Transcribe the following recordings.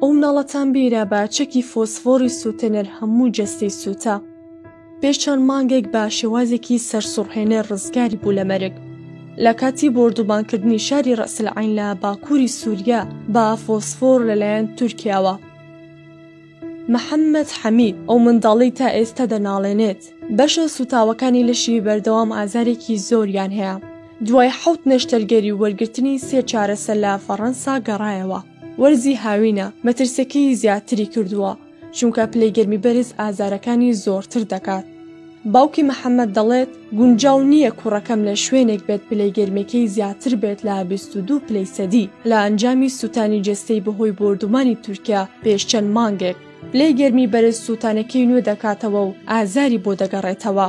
ئەو مناڵەتان بیرە بە چەکی فۆسفۆری سووتێنەر هەموو جەستەی سووتا. پێش چەند مانگێک بە شێوازێکی سەرسوڕهێنەر ڕزگاری بوو لە مەرگ. لە کاتی بۆردومانکردنی شاری ڕەئسلعەین لە باکووری سووریا بە فۆسفۆر لەلایەن تورکیاوە. محەممەد حەمید، ئەو منداڵەی تا ئێستا دەناڵێنێت، بەشە سووتاوەکانی لەشی بەردەوام ئازارێکی زۆریان هەیە، دوای حەوت نەشتەرگەری و وەرگرتنی سێ چارەسەر لە فەڕەنسا گەڕایەوە. وەرزی هاوینە مەترسیەکەی زیاتری کردووە، چونکە پلەی گەرمی بەرز ئازارەکانی زۆرتر دەکات. باوکی محەمەد دەڵێت، گونجاو نییە کوڕەکەم لە شوێنێک بێت پلەی گەرمیەکەی زیاتر بێت لە 22 پلەی سەدی، لە ئەنجامی سووتانی جەستەی بەهۆی بۆردومانی تورکیا پێش چەند مانگێک. پلەی گەرمی بەرز سووتانەکەی نوێ دەکاتەوە و ئازاری بۆ دەگەڕێتەوە.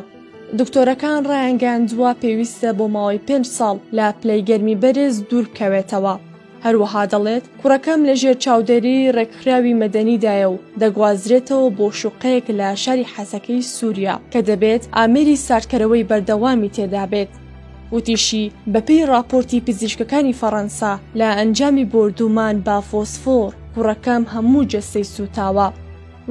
دکتۆرەکان ڕایانگەیاندووە پێویستە بۆ ماوەی پێنج ساڵ لە پلەی گەرمی بەرز دووربکەوێتەوە. هەروەها دەڵێت، کوڕەکەم لەژێر چاودێریی ڕێکخراوی مەدەنیدایە و دەگوازرێتەوە بۆ شوقەیەک لە شاری حەسەکەی سووریا کە دەبێت ئامێری ساردکەرەوەی بەردەوامی تێدابێت. وتیشی، بەپێی ڕاپۆرتی پزیشکەکانی فەڕەنسا لە ئەنجامی بۆردوومان بە فۆسفۆر، کوڕەکەم هەموو جەستەی سووتاوە.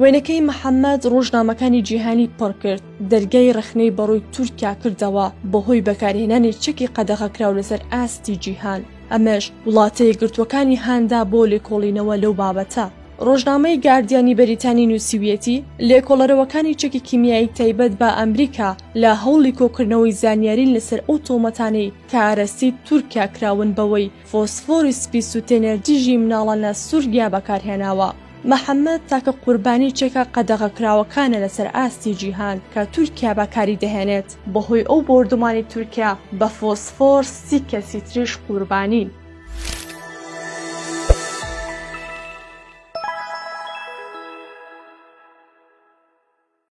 وێنەکەی محەمەد ڕۆژنامەکانی جیهانی پڕکرد، دەرگای ڕەخنەی بەڕووی تورکیا کردەوە بەهۆی بەکارهێنانی چەکی قەدەغەکراو لەسەر ئاستی جیهان. ئەمەش وڵاتە یەکگرتووەکانی هاندا بۆ لێکۆڵینەوە لەو بابەتە. ڕۆژنامەی گاردیانی بەریتانی نووسیویەتی، لێکۆڵەرەوەکانی چەکی کیمیایی تایبەت بە ئەمریکا لە هەوڵی کۆکردنەوەی زانیارین لەسەر ئەو تۆمەتانەی کە ئاراستەی تورکیا کراون بەوەی فۆسفۆری سپی سووتێنەر دژی مناڵان لە سوریا بەکارهێناوە. محەمەد تاکە قوربانی چەکە قەدەغەکراوەکانە لەسەر ئاستی جیهان کە تورکیا بەکاری دەهێنێت. بەهۆی ئەو بۆردومانی تورکیا بە فۆسفۆر 30 کەسی تریش قوربانین.